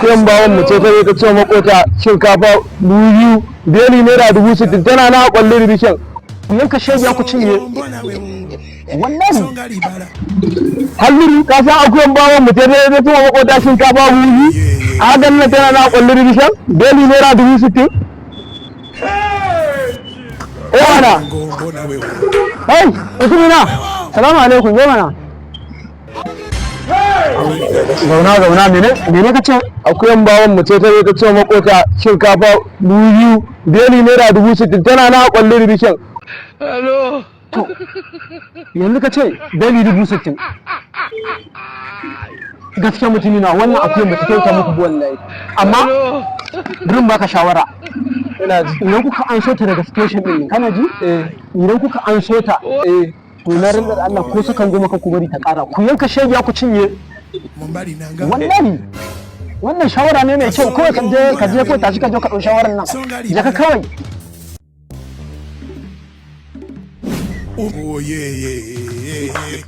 Akuyan bawan mu ce ta zo ta ce makota shinkafa 2000, beli ₦60,000, tana na kwalli division. Ku yanka shegiya ku cinye, wallahi. Halliru, ka san akuyan bawan mu ce ta zo ta ce makota shinkafa 2000 a hakan nan, tana na kwalli division, beli ₦60,000. Eh mana. Hey, mutumina, salamu alaikum, zo mana. Zauna, zauna. Mene mene ka ce? Akuyan bawan mu ce ta zo ta ce makota shinkafa 2000, beli ₦60,000, tana na kwalli division. To, yanzu ka ce beli 60,000. Gaskiya mutumina, wannan akuyan ba ta kyauta muku ba wallahi. Amma bari baka shawara. Ina ji. Idan kuka an so ta daga station din, kana ji? Eh. Idan kuka an so ta, Eh. to na rinka da Allah, ko sakan 10 ka ku bari ta kara, ku yanka shegiya ku cinye, wallahi. Wannan shawara ne mai kyau. Kawai ka je ko tashi ka je ka ɗau shawarar nan, je ka kawai. Oh yeah.